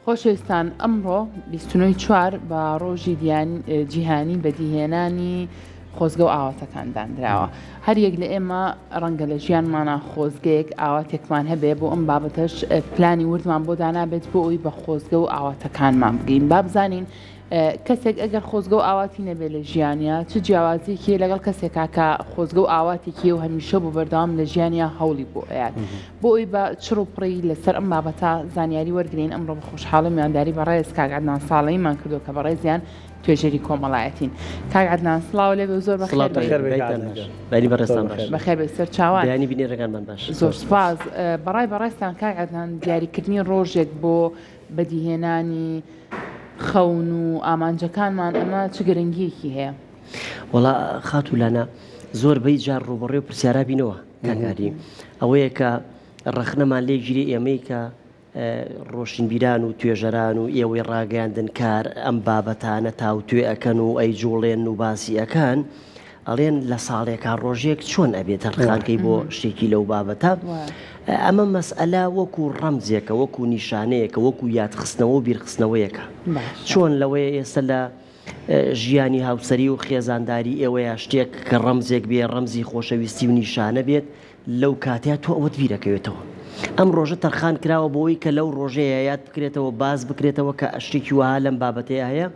خۆشەویستان ئەمڕۆ 29 چوار بە ڕۆژی جیهانی بەدیهێنانی خۆزگە و ئاواتەکان دانراوە. هەر یەک لە ئێمە ڕەنگە لە ژیانمانا خۆزگەیەک ئاواتێکمان هەبێ بۆ ئەم بابەتەش پلانی وردمان بۆ دانابێت بۆ ئەوی بە خۆزگە و ئاواتەکانمان بگەین با بزانین کەسێک ئەگەر خۆزگە و ئاواتی نەبێ لە ژیانیا چ جیاوازیەکی لەگەڵ کەسێکا کە خۆزگە و ئاواتێکی و هەمیشە بۆ بەردەوام لە ژیانیا هەوڵی بۆ ئەیات بۆ ئەوی بە چڕ و پڕی لەسەر ئەم بابەتە زانیاری وەرگین ئەمڕۆ بە خۆشحاڵی میوانداری بەڕێز کاک عەدنان ساڵەیمان کردو کە بەڕێزیان توێژەری کۆمەڵایەتین. کاک عەدنان سڵاو لێ بێ و زۆر بەخێر بێی. بەخێر بێی کاک عەدنان. بەیانی بەڕێزتان باش. بەخێر بێی سەرچاوان. بەیانی بینەرەکانمان باش. زۆر سوپاس. بەڕای بەڕێزتان کاک عەدنان دیاریکردنی ڕۆژێک بۆ بەدیهێنانی خەون و ئامانجەکانمان ئەمە چ گرنگییەکی هەیە؟ وەڵا خاتوو لانا زۆر بەی جار ڕووبەڕووی ئەو پرسیارە بینەوە کاک ئاری ئەوەیە کە ڕەخنەمان لێ گیرێ ئێمەی کە ڕۆشنبیران و توێژەران و ئێوەی ڕاگەیاندنکار ئەم بابەتانە تاوتوێ ئەکەن و ئەیجوڵێنن و باسی ئەکەن، ئەڵێن لە ساڵێکا ڕۆژێک چۆن ئەبێ تەرخانکەی بۆ شتێکی لەو بابەتە؟ ئەمە مەسئەلە وەکو ڕەمزێکە، وەکو نیشانەیەکە، وەکو یادخستنەوە و بیرخستنەوەیەکە. چۆن لەوەیە ئێستا لە ژیانی هاوسەری و خێزانداری ئێوەیا شتێک کە ڕەمزێک بێ، ڕەمزی خۆشەویستی و نیشانە بێت، لەو کاتەیا تۆ ئەوەت بیرەکەوێتەوە. ئەم ڕۆژە تەرخان کراوە بۆ ئەوەی کە لەو ڕۆژەیا یاد بکرێتەوە، باس بکرێتەوە کە شتێکی وەها لەم بابەتەیا هەیە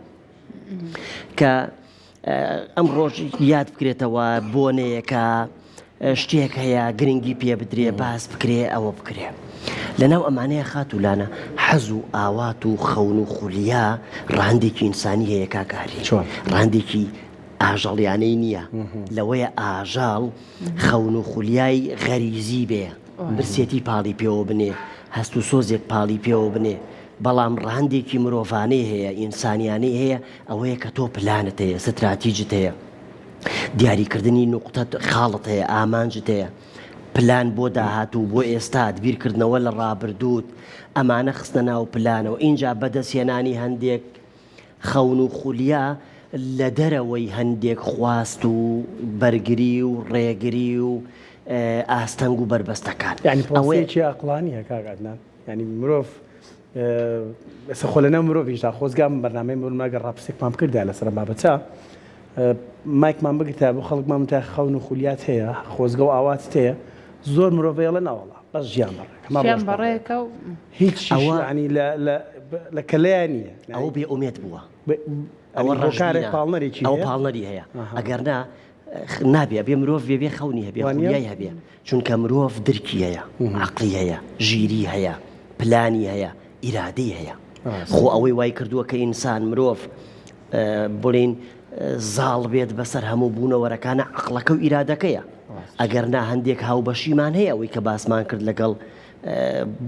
کە ئەم ڕۆژ یاد بکرێتەوە، بۆنەیەکە، شتێک هەیە گرنگی پێ بدرێ، باس بکرێ، ئەوە بکرێ. لەناو ئەمانەیە خاتوو لانە حەز و ئاوات و خەون و خولیا ڕەهەندێکی ئینسانی هەیە کاک ئاری. چۆن؟ ڕەهەندێکی ئاژەڵیانەی نییە. لەوەیە ئاژەڵ خەون و خولیای غەریزی بێ، برسێتی پاڵی پێوە بنێ، هەست و سۆزێک پاڵی پێوە بنێ، بەڵام ڕەهەندێکی مرۆڤانەی هەیە، ئینسانیانەی هەیە، ئەوەیە کە تۆ پلانت هەیە، ستراتیجت هەیە، دیاریکردنی نوقتەت، خاڵت هەیە، ئامانجت هەیە، پلان بۆ داهاتوو، بۆ ئێستات، بیرکردنەوە لە ڕابردووت، ئەمانە خستنە ناو پلانەوە، ئینجا بەدەستهێنانی هەندێک خەون و خولیا لە دەرەوەی هەندێک خواست و بەرگری و ڕێگری و ئاستەنگ و بەربەستەکان. یانی پرۆسەیەکی ئەقڵانییە کاک عەدنان. یانی مرۆڤ ئێستا خۆ لەناو مرۆڤیشدا خۆزگا ئەم بەرنامەی مرۆڤ ئەگەر ڕاپرسێکمان بکردایە لەسەر ئەم بابەتە مایکمان بگرتایە بۆ خەڵکمان وتایە خەون و خولیات هەیە خۆزگە و ئاواتت هەیە زۆر مرۆڤ ئەڵێ ناوەڵا بەس ژیان بەڕێکە ما ژیان ڕۆژ بەڕێکە بەڕێکە و هیچ ئەوە ینی لە لە لە کەلەیان نییە ئەوە بێ ئومێد بووە ئەوە ئەوە هۆکارێک ڕەشبینە پاڵنەرێکی ئەوە هەیە پاڵنەری هەیە ئەها. ئەگەر نا نابێ ئەبێ مرۆڤ بێ بێ خەونی هەبێ وانییە؟ خولیای هەبێ چونکە مرۆڤ درکی هەیە عەقڵی هەیە ژیری هەیە پلانی هەیە ئیرادەی هەیە خۆ ئەوەی وای کردووە کە ئینسان مرۆڤ بڵین زاڵ بێت بەسەر هەموو بوونەوەرەکانە عەقڵەکە و ئیرادەکەیە ئەگەر نا هەندێک هاوبەشیمان هەیە ئەوەی کە باسمان کرد لەگەڵ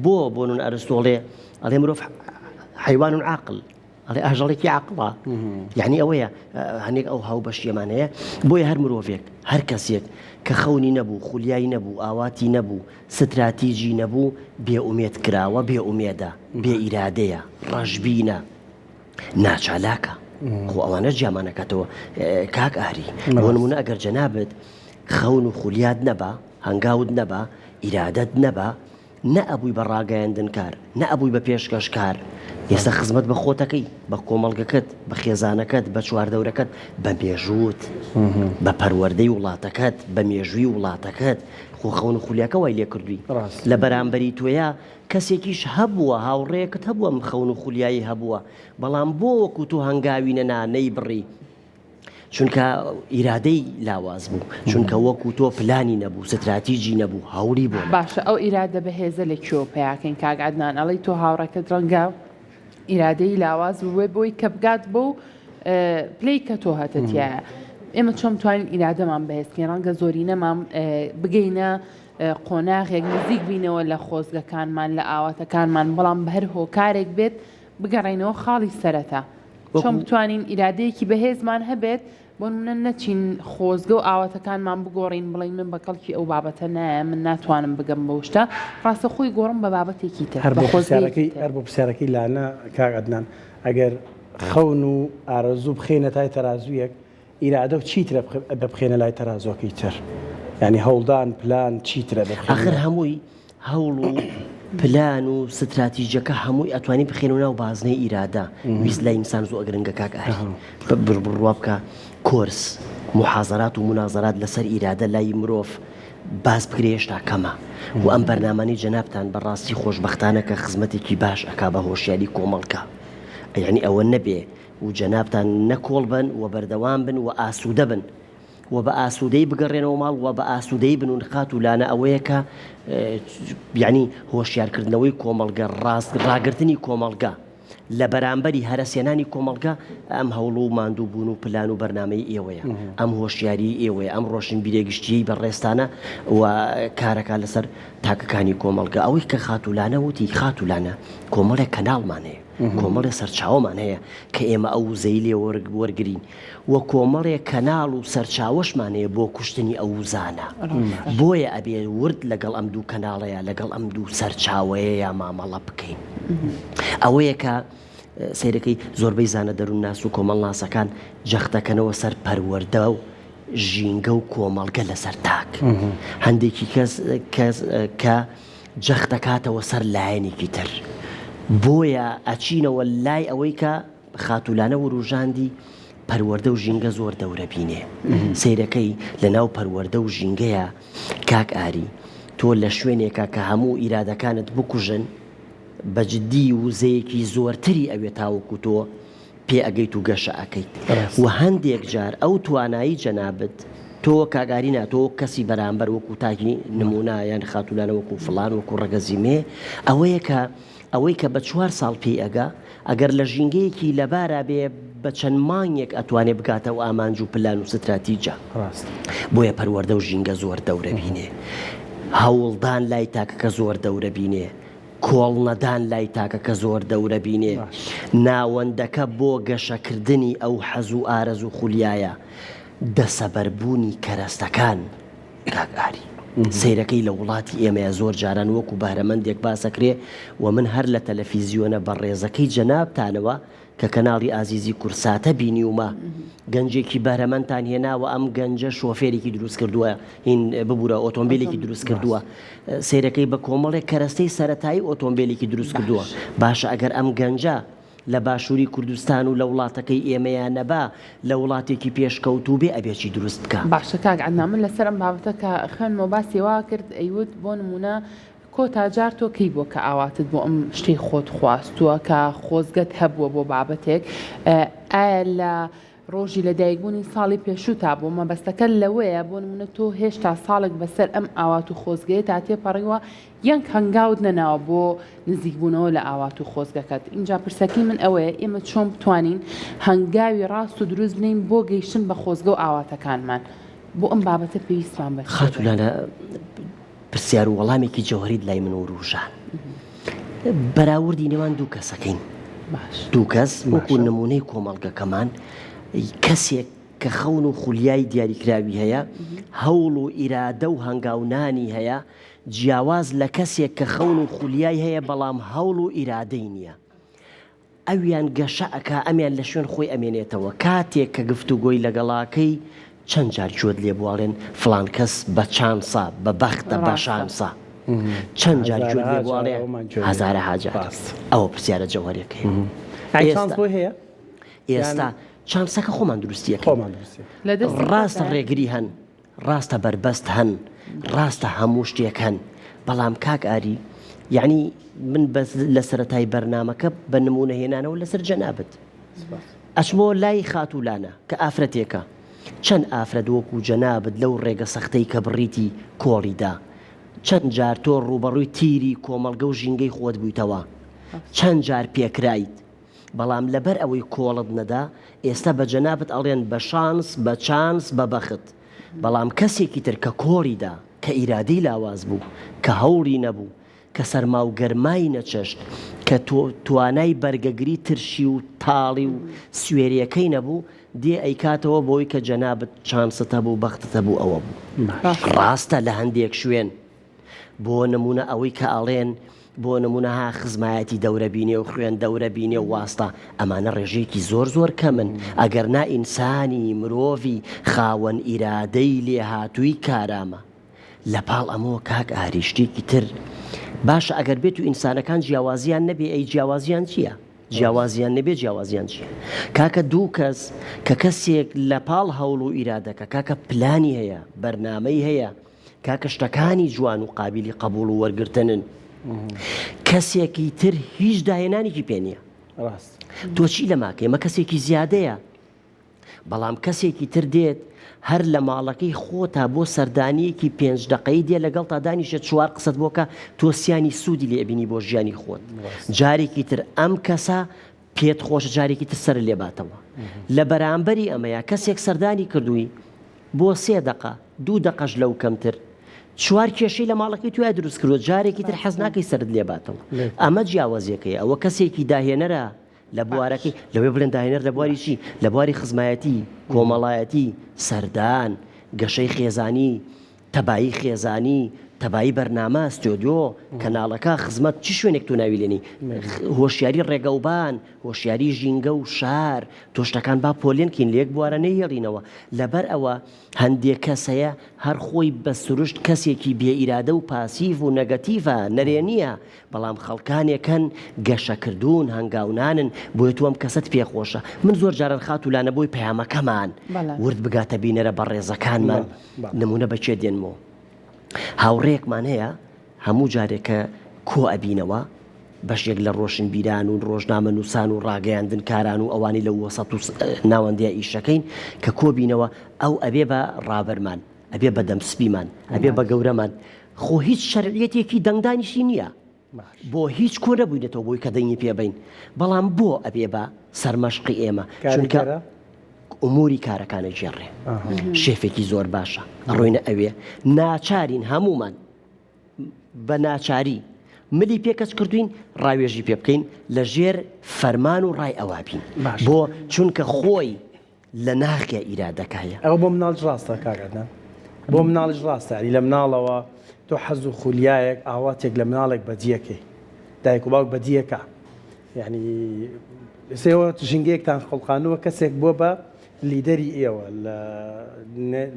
بۆ بۆنون ئەرستۆڵێ ئەڵێ مرۆڤ حیوان عاقل ئەڵێ ئاژەڵێکی عاقڵە یعنی ئەوەیە هەنێک ئەو هاوبەشیەمان هەیە بۆیە هەر مرۆڤێک هەر کەسێک کە خەونی نەبوو خولیای نەبوو ئاواتی نەبوو ستراتیجی نەبوو بێ ئومێد کراوە بێ ئومێدە بێ ئیرادەیە ڕەشبینە ناچالاکە خۆ ئەوانە جیامانەکاتەوە کاک ئاری بۆ نمونە ئەگەر جەنابت خەون و خولیات نەبا هەنگاوت نەبا ئیرادەت نەبا نە ئەبووی بە ڕاگەیاندنکار، نە ئەبووی بە پێشکەشکار، ئێستا خزمەت بە خۆتەکەی، بە کۆمەڵگەکەت، بە خێزانەکەت، بە چواردەورەکەت، بە مێژووت، بە پەروەردەی وڵاتەکەت، بە مێژووی وڵاتەکەت، خۆ خەون و خولیاکە وای لێ کردووی. لە بەرامبەری تۆیا کەسێکیش هەبووە، هاوڕێیەکت هەبووە ئەم خەون و خولیایەی هەبووە، بەڵام بۆ وەکوو تۆ هەنگاوی نەنا، نەیبڕی؟ چونکە ئیرادەی لاواز بوو چونکە وەکو تۆ پلانی نەبوو ستراتیجی نەبوو هەوڵی بۆ نەدا. باشە ئەو ئیرادە بەهێزە لە کوێوە پەیاکەین کاک عەدنان ئەڵێی تۆ هاوڕێکەت ڕەنگە ئیرادەی لاواز بووێ بۆی کە بگات بەو پلەی کە تۆ هەتە تایە ئێمە چۆن توانین ئیرادەمان بەهێزکەین ڕەنگە زۆرینەمان بگەینە قۆناغێک نزیک بینەوە لە خۆزگەکانمان لە ئاواتەکانمان بەڵام بە هەر هۆکارێک بێت بگەڕێینەوە خاڵی سەرەتا چۆن بتوانین ئیرادەیەکی بەهێزمان هەبێت بۆ نمونە نەچین خۆزگە و ئاواتەکانمان بگۆڕین بڵێین من بە کەڵکی ئەو بابەتە نایەم من ناتوانم بگەم بەو شتە ڕاستەخۆی گۆڕم بە بابەتێکی تر هەر بە بۆ خۆزگەیەکی پرسیارەکەی تر. هەر بۆ پرسیارەکەی لانە کاک عەدنان ئەگەر خەون و ئارەزوو بخەینە تای تەرازوویەک ئیرادە و چیترە ئەبێ بخەینە لای تەرازووەکەی تر یانی هەوڵدان پلان چیترە ئەبێ بخەینە ئاخر هەمووی هەوڵ و. پلان و ستراتیجەکە هەمووی ئەتوانی بخێنەوە ناو بازنەی ئیرادە. ویست لای ئینسان زۆر گرنگە کاک ئاری. بڕوا بکە کۆرس، موحازەرات و مونازەرات لەسەر ئیرادە لای مرۆڤ باس بکرێ هێشتا کەمە و ئەم بەرنامانەی جەنابتان بە ڕاستی خۆشبەختانە کە خزمەتێکی باش ئەکا بە هۆشیاری کۆمەڵگە یانی ئەوە نەبێ و جەنابتان نەکۆڵ بن و بەردەوام بن و ئاسوودە بن و بە ئاسوودەی بگەڕێنەوە ماڵ و بە ئاسوودەی بن و خاتوو لانە ئەوەیە کە یانی هۆشیارکردنەوەی کۆمەڵگە ڕاست ڕاگرتنی کۆمەڵگە لە بەرامبەری هەرەسهێنانی کۆمەڵگە ئەم هەوڵ و ماندووبوون و پلان و بەرنامەی ئێوەیە، ئەم هۆشیاریی ئێوەیە، ئەم ڕۆشنبیریە گشتییەی بەڕێزتانە و کارەکا لەسەر تاکەکانی کۆمەڵگە. ئەوەی کە خاتوو لانە وتی، خاتوو لانە کۆمەڵێک کەناڵمان هەیە، کۆمەڵێ سەرچاوەمان هەیە کە ئێمە ئەو وزەی لێ وەرگرین و کۆمەڵێ کەناڵ و سەرچاوەشمان هەیە بۆ کوشتنی ئەو وزانە. بۆیە ئەبێ ورد لەگەڵ ئەم دوو کەناڵەیا، لەگەڵ ئەم دوو سەرچاوەیەیا مامەڵە بکەین. ئەوەیە کە سەیرەکەی زۆربەی زانە دەروونناس و کۆمەڵناسەکان جەختەکەنەوە سەر پەروەردە و ژینگە و کۆمەڵگە لەسەر تاک. هەندێکی کەس کەس کە جەختەکاتەوە سەر لایەنێکی تر. بۆیە ئەچینەوە لای ئەوەی کە خاتوولانە وروژاندی پەروەردە و ژینگە زۆر دەورە بینێ. سەیرەکەی لەناو پەروەردە و ژینگەیە کاک ئاری تۆ لە شوێنێکا کە هەموو ئیرادەکانت بکوژن بە جدی وزەیەکی زۆرتری ئەوێ تاوەکو تۆ پێ ئەگەیت و گەشە ئەکەیت و هەندێک جار ئەو توانایی جەنابت تۆ کاک ئاری نا تۆ وەک کەسی بەرامبەر وەکو تاکی نمونە یان خاتولانە وەکو فڵان وەکو ڕەگەزی مێ ئەوەیە کە ئەوەی کە بە چوار ساڵ پێی ئەگا ئەگەر لە ژینگەیەکی لەبارا بێ بە چەند مانگێک ئەتوانێ بگاتە ئەو ئامانج و پلان و ستراتیجە. ڕاستە. بۆیە پەروەردە و ژینگە زۆر دەورە بینێ. هەوڵدان لای تاکەکە زۆر دەورە بینێ. کۆڵنەدان لای تاکەکە زۆر دەورە بینێ. ناوەندەکە بۆ گەشەکردنی ئەو حەز و ئارەزوو خولیایە. دەسەبەربوونی کەرەستەکان. کاک ئاری. سەیرەکەی لە وڵاتی ئێمەیا زۆر جاران وەکو بەهرەمەندێک باس ئەکرێ و من هەر لە تەلەفیزیۆنە بەڕێزەکەی جەنابتانەوە کە کەناڵی ئازیزی کورساتە بینیومە گەنجێکی بەهرەمەندتان هێناوە ئەم گەنجە شۆفێرێکی دروست کردووە هین ببورە ئۆتۆمبیلێکی دروست کردووە سەیرەکەی بە کۆمەڵێک کەرەستەی سەرەتایی ئۆتۆمبیلێکی دروست کردووە باشە ئەگەر ئەم گەنجە لە باشوری کوردستان و لە وڵاتەکەی ئێمەیا نەبا لە وڵاتێکی پێشکەوتوو بێ ئەبێ چی دروست بکا. باشە کاک عەدنان من لەسەر ئەم بابەتە کە خوێندمەوە باسی وا کرد ئەیوت بۆ نمونە کۆتا جار تۆ کەی بووە کە ئاواتت بۆ ئەم شتەی خۆت خواستووە کە خۆزگەت هەبووە بۆ بابەتێک ئایا لە ڕۆژی لەدایکبوونی ساڵی پێشووتا بوو، مەبەستەکە لەوەیە بۆ نموونە تۆ هێشتا ساڵێک بەسەر ئەم ئاوات و خۆزگەیەتا تێپەڕیوە یەک هەنگاوت نەناوە بۆ نزیکبوونەوە لە ئاوات و خۆزگەکەت، ئینجا پرسەکەی من ئەوەیە ئێمە چۆن بتوانین هەنگاوی ڕاست و دروست بنێین بۆ گەیشتن بە خۆزگە و ئاواتەکانمان؟ بۆ ئەم بابەتە پێویستمان بە چییە؟ خاتوو لانە پرسیار و وەڵامێکی جەوهەریت لای من وروژان. بەراوردی نێوان دوو کەسەکەین. دوو کەس وەکو نمونەی کۆمەڵگەکەمان کەسێک کە خەون و خولیای دیاریکراوی هەیە هەوڵ و ئیرادە و هەنگاونانی هەیە جیاواز لە کەسێک کە خەون و خولیای هەیە بەڵام هەوڵ و ئیرادەی نییە. ئەویان گەشە ئەکا ئەمیان لە شوێن خۆی ئەمێنێتەوە کاتێک کە گفتوگۆی لەگەڵاکەی چەند جار گوێت لێ بوو ئەڵێن فڵان کەس بە چانسە بە بەختە بە شانسە چەند جار گوێت لێ بوو ئەڵێ هەزارەها جار ئەوە پرسیارە جەوهەریەکەیە ئێستا چانسەکە خۆمان دروستی ئەکەین ڕاستە ڕێگری هەن ڕاستە بەربەست هەن، ڕاستە هەموو شتێک هەن، بەڵام کاک ئاری یەعنی من بەس لە سەرەتای بەرنامەکە بە نموونە هێنانەوە لەسەر جەنابت ئەچمەوە لای خاتوو لانە کە ئافرەتێکە چەند ئافرەت وەکو جەنابت لەو ڕێگە سەختەی کە بڕیتی کۆڵی دا چەند جار تۆ ڕووبەڕووی تیری کۆمەڵگە و ژینگەی خۆت بوویتەوە چەند جار پێکرایت بەڵام لەبەر ئەوەی کۆڵت نەدا ئێستا بە جەنابت ئەڵێن بە شانس بە چانس بە بەخت بەڵام کەسێکی تر کە کۆڵی دا کە ئیرادەی لاواز بوو کە هەوڵی نەبوو کە سەرما و گەرمای نەچەشت کە توانای بەرگەگری ترشی و تاڵی و سوێریەکەی نەبوو دێ ئەیکاتەوە بەوەی کە جەنابت چانست هەبوو بەختت هەبوو ئەوە بوو ڕاستە لە هەندێک شوێن بۆ نمونە ئەوەی کە ئەڵێن بۆ نمونە ها خزمایەتی دەورە بینێ و خوێن دەورە بینێ و واستە ئەمانە ڕێژەیەکی زۆر زۆر کەمن ئەگەر نا ئینسانی مرۆڤی خاوەن ئیرادەی لێهاتووی کارامە لە پاڵ ئەمەوە کاک ئاری شتێکی تر. باشە ئەگەر بێت و ئینسانەکان جیاوازیان نەبێ ئەی جیاوازیان چییە؟ جیاوازیان نەبێ جیاوازیان چییە؟ کاکە دوو کەس کە کەسێک لە پاڵ هەوڵ و ئیرادەکە کاکە پلانی هەیە بەرنامەی هەیە کاکە شتەکانی جوان و قابیلی قەبوڵ و وەرگرتنن کەسێکی تر هیچ داهێنانێکی پێ نییە ڕاست تۆ چی لەماکەی ئەمە کەسێکی زیادەیە بەڵام کەسێکی تر دێت هەر لە ماڵەکەی خۆتا بۆ سەردانیەکی پێنج دەقەیی دێ لەگەڵتا دانیشێ چوار قسەت بۆ کا تۆ سیانی سوودی لێ ئەبینی بۆ ژیانی خۆت جارێکی تر ئەم کەسە پێت خۆشە جارێکی تر سەر لێ باتەوە لە بەرامبەری ئەمەیە کەسێک سەردانی کردووی بۆ سێ دەقە دوو دەقەش لەو کەمتر چوار کێشەی لە ماڵەکەی تویا دروست کردووە جارێکی تر حەز ناکەی سەرت لێ باتەوە ئەمە جیاوازیەکەی ئەوە کەسێکی داهێنەرە لە بوارەکەی لەوێ بڵێن داهێنەر لە بواری چی؟ لە بواری خزمایەتی، کۆمەڵایەتی، سەردان، گەشەی خێزانی، تەبایی خێزانی، تەبایی بەرنامە، ستۆدیۆ، کەناڵەکە، خزمەت، چ شوێنێک تۆ ناوی لێنی؟ هۆشیاری ڕێگەوبان، هۆشیاری ژینگە و شار، تۆ شتەکان با پۆلێن کەین لە یەک بوارە نەیهێڵینەوە. لەبەر ئەوە هەندێک کەس هەیە هەر خۆی بە سروشت کەسێکی بێ ئیرادە و پاسیڤ و نەگەتیڤە، نەرێنییە، بەڵام خەڵکانێک هەن گەشەکردوون، هەنگاونانن، بۆیە تۆ ئەم کەسەت پێ خۆشە. من زۆر جاران خاتوو لانە بۆی پەیامەکەمان ورد بگاتە بینەرە بەڕێزەکانمان، نموونە بە کێ دێنمەوە؟ هاوڕێیەکمان هەیە هەموو جارێک کە کۆ ئەبینەوە، بەشێک لە ڕۆشنبیران و ڕۆژنامەنووسان و ڕاگەیاندنکاران و ئەوانەی لە وەسەت و ناوەندیا ئیشەکەین کە کۆبینەوە ئەو ئەبێ بە ڕابەرمان. ئەبێ بە دەم سپیمان ئەبێ بە گەورەمان خۆ هیچ شەرعیەتێکی دەنگدانیشی نییە بۆ هیچ کۆ نەبووینەتەوە بۆی کە دەنگی پێ بین بەڵام بۆ ئەبێ بە سەرمەشقی ئێمە چونکە ئوموری کارەکانە گێڕێ شێفێکی زۆر باشە ئەڕۆینە ئەوێ ناچارین هەمومان بە ناچاری ملی پێکەچ کردوین ڕاوێژی پێ بکەین لە ژێر فەرمان و ڕای ئەوا بین بۆ چونکە خۆی لە ناخیا ئیرادەکە هەیە. ئەوە بۆ مناڵیش ڕاستە کاک عەدنان؟ بۆ مناڵیش ڕاستە یانی لە مناڵەوە تۆ حەز و خولیایەک ئاواتێک لە مناڵێک بەدیەکەی دایک و باوک بەدیەکە یعنی ئێوە ژینگەیەکتان خوڵقاندووە کەسێک بووە بە لیدەری ئێوە لە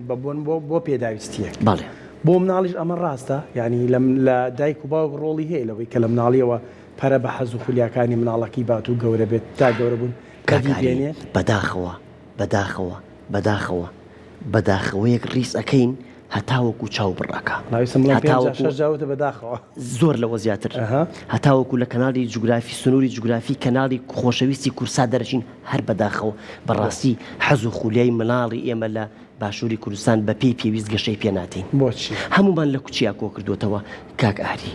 بە بۆن بۆ بۆ پێداویستیەک بەڵێ بۆ مناڵیش ئەمە ڕاستە یعنی لە دایک و باوک ڕۆڵی هەیە لەوەی کە لە مناڵیەوە پەرە بە حەز و خولیاکانی مناڵەکەی بات و گەورە بێت تا گەورە بوون کاک ئاری بەداخەوە بەداخەوە بەداخەوە بەداخەوەیەک ڕیز ئەکەین هەتاوەکو چاو بڕ ئەکا هەتاوەکو زۆر لەوە زیاتر هەتاوەکو لە کەناڵی جوگرافی سنووری جوگرافی کەناڵی خۆشەویستی کورسات دەرەچین هەر بەداخەوە بەڕاستی حەز و خولیای مناڵی ئێمە لە باشووری کوردستان بە پێی پێویست گەشەی پێ نادەین. بۆچی؟ هەموومان لە کوچیا کۆ کردووەتەوە کاک ئاری.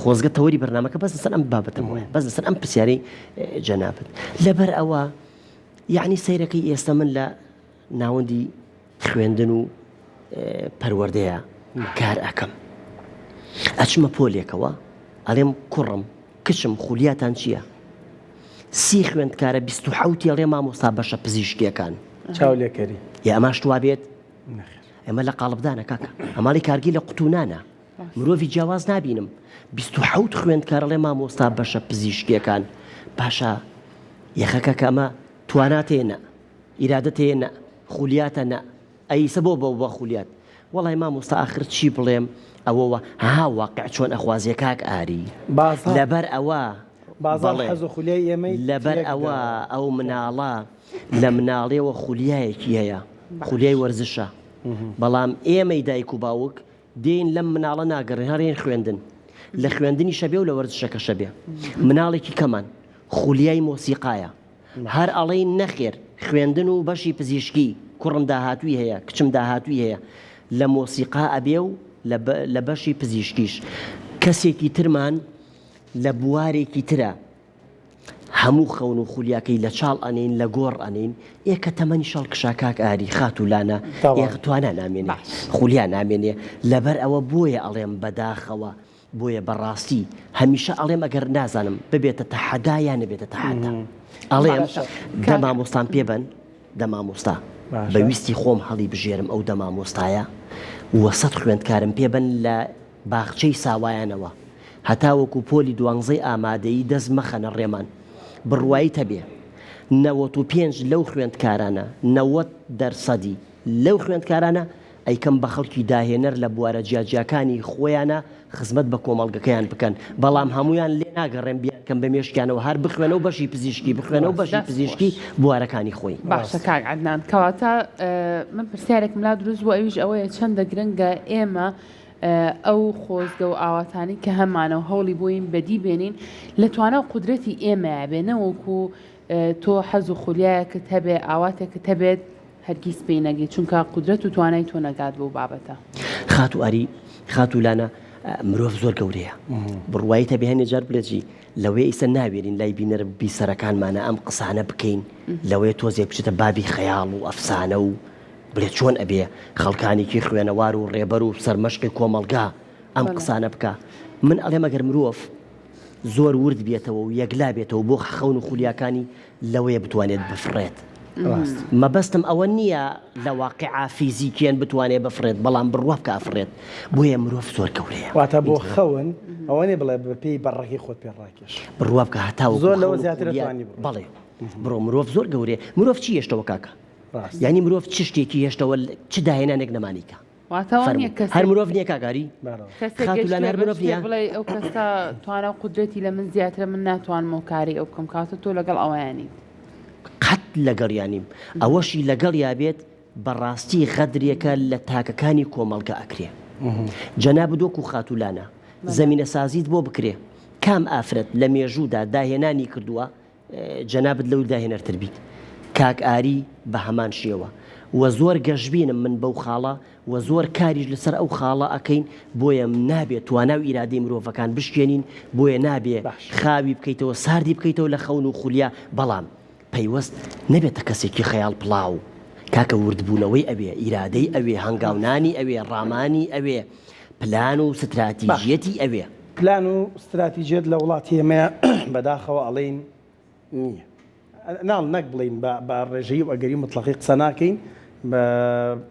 خۆزگە تەوەری بەرنامەکە بەس لەسەر ئەم بابەتە بوایە، بەس لەسەر ئەم پرسیارەی جەنابت. لەبەر ئەوە یەعنی سەیرەکەی ئێستا من لە ناوەندی خوێندن و پەروەردەیە کار ئەکەم. ئەچمە پۆلێکەوە ئەڵێم کوڕم کچم خولیاتان چییە؟ سی خوێندکارە 27 ئەڵێ مامۆستا بەشە پزیشکیەکان. چاو لێکەری. یا ئەماشت وا بێت؟ ئێمە لە قاڵبدانە کاکە. ئەماڵی کارگی لە قوتونانە. مرۆڤی جیاواز نابینم. 27 خوێندکار ئەڵێ مامۆستا بەشە پزیشکیەکان. باشە یەخەکە کە ئەمە توانات هەیە نە. ئیرادەت هەیە نە. خولیاتە نە. ئەی ئیسە بۆ بەو بە خولیات. وەڵای مامۆستا ئاخر چی بڵێم ئەوە وە ها واقع چۆن ئەخوازێ کاک ئاری بازاڕ لەبەر ئەوە بازاڕ بەڵێ حەز و خولیای ئێمەی لەبەر تێک ئەوە داوە. ئەو مناڵە لە مناڵیەوە خولیایەکی هەیە خولیای وەرزشە بەڵام ئێمەی دایک و باوک دێین لەم مناڵە ناگەڕێن هەرێن خوێندن لە خوێندنیشە بێ و لە وەرزشەکەشە بێ مناڵێکی کەمان خولیای مۆسیقایە هەر ئەڵێین نەخێر خوێندن و بەشی پزیشکی کوڕم داهاتووی هەیە کچم داهاتووی هەیە لە مۆسیقا ئەبێ و لە بەشی پزیشکیش کەسێکی ترمان لە بوارێکی ترە هەموو خەون و خولیاکەی لە چاڵ ئەنین لە گۆڕ ئەنین ئێ کە تەمەنی شەڵ کشا کاک ئاری خاتوو لانە ئێ توانا نامێنێ خولیا نامێنێ لەبەر ئەوە بۆیە ئەڵێم بەداخەوە بۆیە بەڕاستی هەمیشە ئەڵێم ئەگەر نازانم ببێتە تەحەدا یان نەبێتە تەحەدا ئەڵێم دە مامۆستام پێ بەن دە مامۆستا بە ویستی خۆم هەڵی بژێرم ئەو دە مامۆستایە وەسەد خوێندکارم پێ بەن لە باخچەی ساوایانەوە هەتاوەکو پۆلی دوانزەی ئامادەیی دەست مەخەنە ڕێمان بڕوایت هەبێ 95 لەو خوێندکارانە 90 دەرسەدی لەو خوێندکارانە. ئەیکەم بە خەڵکی داهێنەر لە بوارە جیاجیاکانی خۆیانا خزمەت بە کۆمەڵگەکەیان بکەن بەڵام هەموویان لێ ناگەڕێم بیانکەم بە مێشکیانەوە هەر بخوێنەوە بەشی پزیشکی بخوێنەوە بەشی دەست خۆش. پزیشکی بوارەکانی خۆی. باشە کاک عەدنان کەواتە من پرسیارێکم لا دروست بوو ئەویش ئەوەیە چەندە گرنگە ئێمە ئەو خۆزگە و ئاواتانەی کە هەمانە و هەوڵی بۆین بەدی بێنین لە توانا و قودرەتی ئێمەیا بێ نەوەکو تۆ حەز و خولیایەکت هەبێ ئاواتێکت هەبێت هەرگیز پێی نەگەی چونکە قودرەت و توانای تۆ نەگات بەو بابەتە. خاتوو ئاری، خاتوو لانە، مرۆڤ زۆر گەورەیە. بڕوایت هەبێ هەنێ جار بڵێ جی لەوەیە ئیسە ناوێرین لای بینەر بیسەرەکانمانە ئەم قسانە بکەین، لەوەیە تۆزێک بچێتە بابی خەیاڵ و ئەفسانە و بڵێ چۆن ئەبێ خەڵکانێکی خوێنەوار و ڕێبەر و سەرمەشقی کۆمەڵگا ئەم قسانە بکا. من ئەڵێم ئەگەر مرۆڤ زۆر ورد بێتەوە و یەکلا بێتەوە بۆ خەون و خولیاکانی لەوەیە بتوانێت بفڕێت. مەبەستم ئەوە نییە لە واقیعا فیزیکیەن بتوانێت بفڕێت، بەڵام بڕوا بکە ئەفڕێت. بۆیە مرۆڤ زۆر گەورەیە. واتە بۆ خەون ئەوە نییە بڵێ بە پێی بەڕەکەی خۆت پێ ڕاکێش. بڕوا بکە هەتاوەکو زۆر لەوە خەون و زیاتر خولیا ئەتوانی بڕۆی. بەڵێ بڕۆ مرۆڤ زۆر گەورەیە. مرۆڤ چی هێشتەوە کاکە؟ ڕاستە. یانی مرۆڤ چ شتێکی هێشتەوە چ داهێنانێک نەمانی کە؟ واتە ئەوە نییە فەرموو. کەسێک هەر مرۆڤ نییە کاک ئاری؟ بەڵێ. کەسێک خاتوو لانە گەیشتبێ هەر بە مرۆڤ شتێک نییە؟ بڵێی ئەو کەسە توانا و قودرەتی لە من زیاترە من ناتوانم ئەو کارەی ئەو بکەم کەواتە تۆ لەگەڵ ئەوەیا نیت. قەت لەگەڵیا نیم. ئەوەشی لەگەڵیا بێت بەڕاستی غەدرێکە لە تاکەکانی کۆمەڵگە ئەکرێ. جەنابت وەکو خاتوو لانە زەمینەسازیت بۆ بکرێ کام ئافرەت لە مێژوودا داهێنانی کردووە جەنابت لەو داهێنەرتر بیت کاک ئاری بە هەمان شێوە وە زۆر گەشبینم من بەو خاڵە وە زۆر کاریش لەسەر ئەو خاڵە ئەکەین بۆیە نابێ توانا و ئیرادەی مرۆڤەکان بشکێنین بۆیە نابێ خاوی بکەیتەوە ساردی بکەیتەوە لە خەون و خولیا بەڵام پەیوەست نەبێتە کەسێکی خەیاڵ پڵاو کاکە وردبوونەوەی ئەوێ ئیرادەی ئەوێ هەنگاونانی ئەوێ ڕامانی ئەوێ پلان و ستراتیژیەتی ئەوێ. پلان و ستراتیجیەت لە وڵاتی ئێمەیا بەداخەوە ئەڵێین نییە. ناڵ نەک بڵێین بە بە ڕێژەیی و ئەگەری موتڵەقی قسە ناکەین بە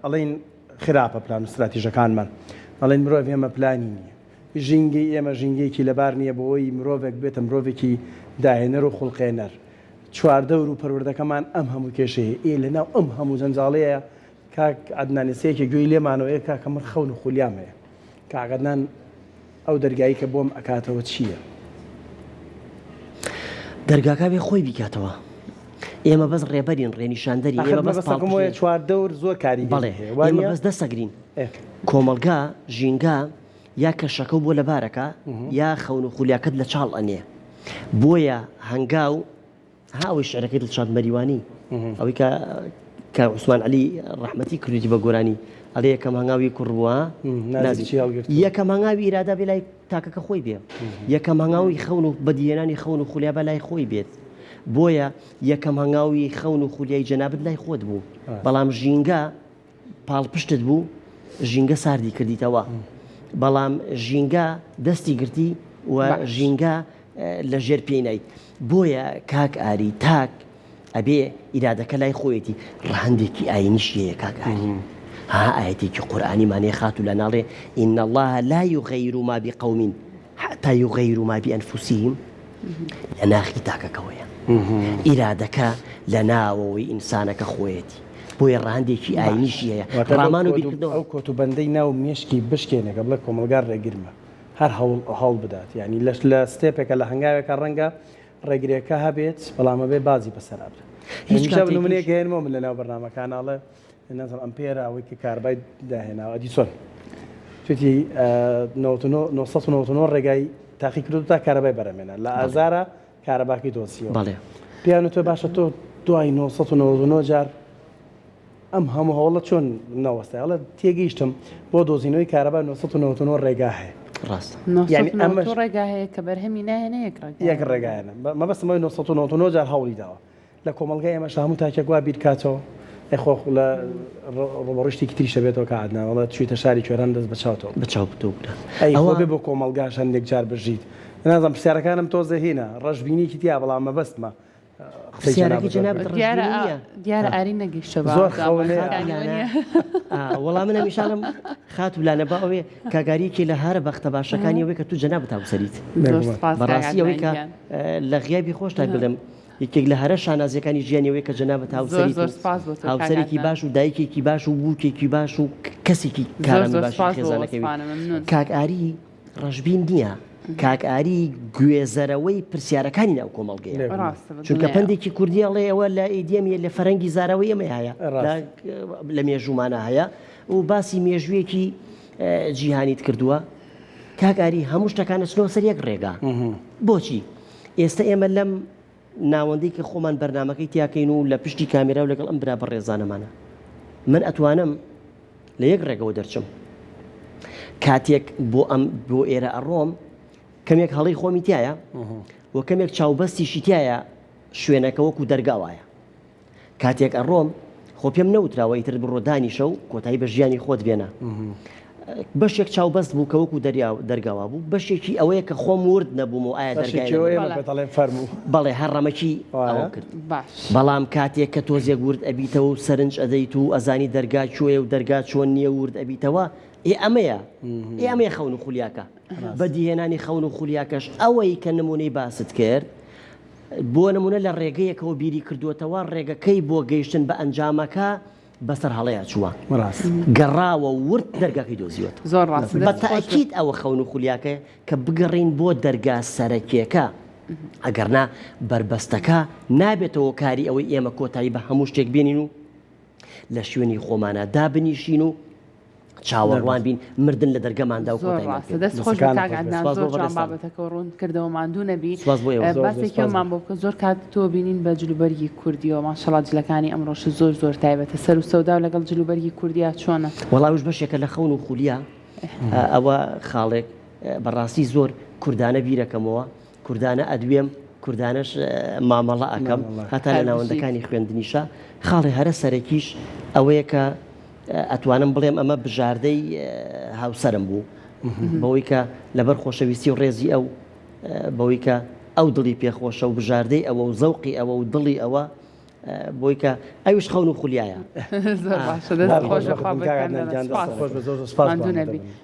ئەڵێین خراپە پلان و ستراتیژەکانمان. ئەڵێن مرۆڤ ئێمە پلانی نییە. ژینگەی ئێمە ژینگەیەکی لەبار نییە بۆ ئەوەی مرۆڤێک ببێتە مرۆڤێکی داهێنەر و خوڵقێنەر. چواردەور و پەروەردەکەمان ئەم هەموو کێشەیە. ئێ لەناو ئەم هەموو جەنجاڵەیە کاک عەدنان ئێستا یەکێک گوێی لێمانەوە ئێ کاکە من خەون و خولیام هەیە. کاک عەدنان ئەو دەرگایی کە بۆم ئەکاتەوە چییە؟ دەرگاکە بێ خۆی بیکاتەوە. ئێمە بەس ڕێبەرین، ڕێنیشاندەرین، ئاخر ئێمە بەس مەبەستەکەم وەیە پاڵپشتین. چواردەور زۆر کاریگەری بەڵێ، هەیە وا ئێمە نییە؟ بەس دەستەگرین. ئێ. کۆمەڵگا، ژینگە، یا کەشەکەو بۆ لەبارەکا، یا خەون و خولیاکەت لە چاڵ ئەنێ. بۆیە هەنگاو، ها ئەوەی شعرەکەی دڵشاد مەریوانی ئەوەی کە کە عوسمان عەلی ڕەحمەتی کردویتی بە گۆرانی ئەڵێ یەکەم هەنگاوی کوڕ بووە نازی چی هەڵگرت یەکەم هەنگاوی ئیرادا بێ لای تاکەکە خۆی بێ یەکەم هەنگاوی خەون و بەدیهێنانی خەون و خولیا بە لای خۆی بێت بۆیە یەکەم هەنگاوی خەون و خولیای جەنابت لای خۆت بوو بەڵام ژینگە پاڵپشتت بوو ژینگە ساردی کردیتەوە بەڵام ژینگە دەستی گرتی و ژینگە لە ژێر پێی نایت بۆیە کاک ئاری تاک ئەبێ ئیرادەکە لای خۆیەتی ڕەهەندێکی ئاینیشی هەیە کاک ئاری ها ئایەتێکی قورئانیمان هەیە خاتوو لە ناڵێ إن الله لا يغير ما بقوم حتى يغيروا ما بأنفسهم لە ناخی تاکەکەوەیە ئیرادەکە لە ناوەوەی ئینسانەکە خۆیەتی بۆیە ڕەهەندێکی ئاینیشی هەیە ڕامان و بیرکردنەوە ئەو کۆت و بەندەی ناو مێشکی بشکێنێکە بڵێ کۆمەڵگا ڕێگرمە هەر هەوڵ هەوڵ بدات یانی لەش لە step ێکە لە هەنگاوێکە ڕەنگە ڕێگرێکە هەبێت بەڵام ئەبێ بازی بەسەرا بدات هیچ هەمیشە کاتێکیش نمونەیەک هێنمەوە من لەناو بەرنامەکان ئەڵێ نازانم ئەمپێرە ئەوەی کە کارەبای داهێناوە ئەدیسۆن توێتی 999 ڕێگای تاقی کردو تا کارەبای بەرەمێنە لە ئازارە کارەباکەی دۆزیەوە بەڵێ پێیان وتوە باشە تۆ دوای 999 جار ئەم هەموو هەوڵە چۆن نەوەستای؟ ئەڵێ تێگەیشتم بۆ دۆزینەوەی کارەبا 999 ڕێگا هەیە. ڕاستە. یانی ئەمەش 999 ڕێگا هەیە کە بەرهەمی ناهێنێ یەک ڕێگا یەک ڕێگایە. مەبەستم ئەوەیە 999 جار هەوڵی داوە. لە کۆمەڵگای ئێمەشا هەموو تاکێک وا بیر کاتەوە ئەی خۆ لە ڕووبەڕووی شتێکی تریش دەبێتەوە کە عەدنان ئەڵێ چوویتە شاری کوێران دەست بە چاوتەوە. بە چاو تۆ بکە. ئەی خۆ ئەوە بێ بۆ کۆمەڵگاش هەندێک جار بژیت. نازانم پرسیارەکانم تۆزێ هینە ڕەشبینییەکی تیا بەڵام مەبەستمە. قسەی پرسیارەکەی جەنابت جەنابت وەربگرم. ڕەشبینی دیارە نییە. دیارە ئاری نەگەیشتە بە زۆر خەونەیە. ئامانجەکانی وەنیە؟ ئا، وەڵا من هەمیشە ئەڵێم خاتوو لانە با ئەوێ کاک ئاری یەکێ لە هەرە بەختە باشەکانی ئەوەی کە تو جەنابت هاوسەریت. زۆر بێگومان. سپاس کاک بەڕاستی ئەوەی عەدنان کە گیان. لە غیابی خۆشتا بڵێم یەکێک لە هەرە شانازیەکانی ژیانی ئەوەیە کە جەنابت زۆر هاوسەریت زۆر و سپاس بۆ تۆ کاک هاوسەرێکی عەدنان. باش و دایکێکی باش و بووکێکی باش و کەسێکی زۆر کارامە زۆر باشی سپاس بۆ خێزانەکەوی. وەسفانە مەمنون. کاک ئاری ڕەشبین نییە، کاک ئاری گوێزەرەوەی پرسیارەکانی ناو کۆمەڵگەیە. ڕاستە بە چونکە دڵنیایەوە. پەندێکی کوردی ئەڵێ ئەوە لە idiom ە لە فەرەنگی زاراوەی ئێمە هەیە ڕاستە. لە مێژوومانە هەیە و باسی مێژوویەکی جیهانیت کردووە. کاک ئاری هەموو شتەکان ئەچنەوە سەر یەک ڕێگا. بۆچی؟ ئێستە ئێمە لەم ناوەندەی کە خۆمان بەرنامەکەی تیاکەین و لە پشتی کامێرا و لەگەڵ ئەم برا بەڕێزانەمانە من ئەتوانم لە یەک ڕێگەوە دەرچم کاتێک بۆ ئەم بۆ ئێرە ئەڕۆم کەمێک هەڵی خۆمی تایە و کەمێک چاوبەستیشی تایە شوێنەکە وەکو دەرگا وایە کاتێک ئەڕۆم خۆ پێم نەوتراوە ئیتر بڕۆ دانیشە و کۆتایی بە ژیانی خۆت بێنە بەشێک چاوبەست بوو کە وەکو دەریا دەرگاوا بوو بەشێکی ئەوەیە کە خۆم ورد نەبووم و ئایا دەرگای بەشێکی ئەوەیە بە دەڵێن فەرموو بەڵێ هەر ڕەمەکی ئەوە کرد باش بەڵام کاتێک کە تۆزێک ورد ئەبیتەوە و سەرنج ئەدەیت و ئەزانی دەرگا کوێیە و دەرگا چۆن نییە ورد ئەبیتەوە ئێ ئەمەیە ئێ ئەمەیە خەون و خولیاکە بەدیهێنانی خەون و خولیاکەش ئەوەی کە نمونەی باست کرد بۆ نمونە لە ڕێگەیەکەوە بیری کردووەتەوە ڕێگەکەی بۆ گەیشتن بە ئەنجامەکە بەسەر هەڵەیا چووە ڕاست. گەڕاوە ورد دەرگاکەی دۆزیوەتەوە. زۆر ڕاستە بە دەست خۆش بێت. تەئکید ئەوە خەون و خولیاکەیە کە بگەڕێین بۆ دەرگا سەرەکیەکە ئەگەرنا بەربەستەکە نابێتە هۆکاری ئەوەی ئێمە کۆتایی بە هەموو شتێک بێنین و لە شوێنی خۆمانا دابنیشین و چاوەڕوان بین مردن لە دەرگەماندا و زۆر کۆتاییمان ڕاستە پێ دەست خۆش دەستەکانت کاک خۆش بێت. عەدنان سپاس زۆر بۆ جوان بەڕێزتان. بابەتەکە ڕوون کردەوە ماندوو نەبی سپاس بۆ ئێوە. ئە، زۆر زۆر باسێکی سپاس ئەومان بۆ بکە زۆر کات تۆ بینین بە جلوبەرگی کوردیەوە ماشەڵا جلەکانی ئەمڕۆش زۆر زۆر تایبەتە سەر و سەودا و لەگەڵ جلوبەرگی کوردیا چۆنە؟ وەڵا ئەوش بەشێکە لە خەون و خولیا ئەوە خاڵێک بەڕاستی زۆر کوردانە بیرەکەمەوە کوردانە ئەدوێم کوردانەش مامەڵە ئەکەم هەتا لە ناوەندەکانی خوێندنیشا خاڵی هەرە سەرەکیش ئەوەیە کە ئەتوانم بڵێم ئەمە بژاردەی هاوسەرم بوو بەوەی کە لەبەر خۆشەویستی و ڕێزی ئەو بەوەی کە ئەو دڵی پێخۆشە و بژاردەی ئەوە و زەوقی ئەوە و دڵی ئەوە بۆی کە ئەویش خەون و خولیایە زۆر باشە دەست خۆش بەخوا بەکارنەبەن. سپاس. ماندوو نەبی.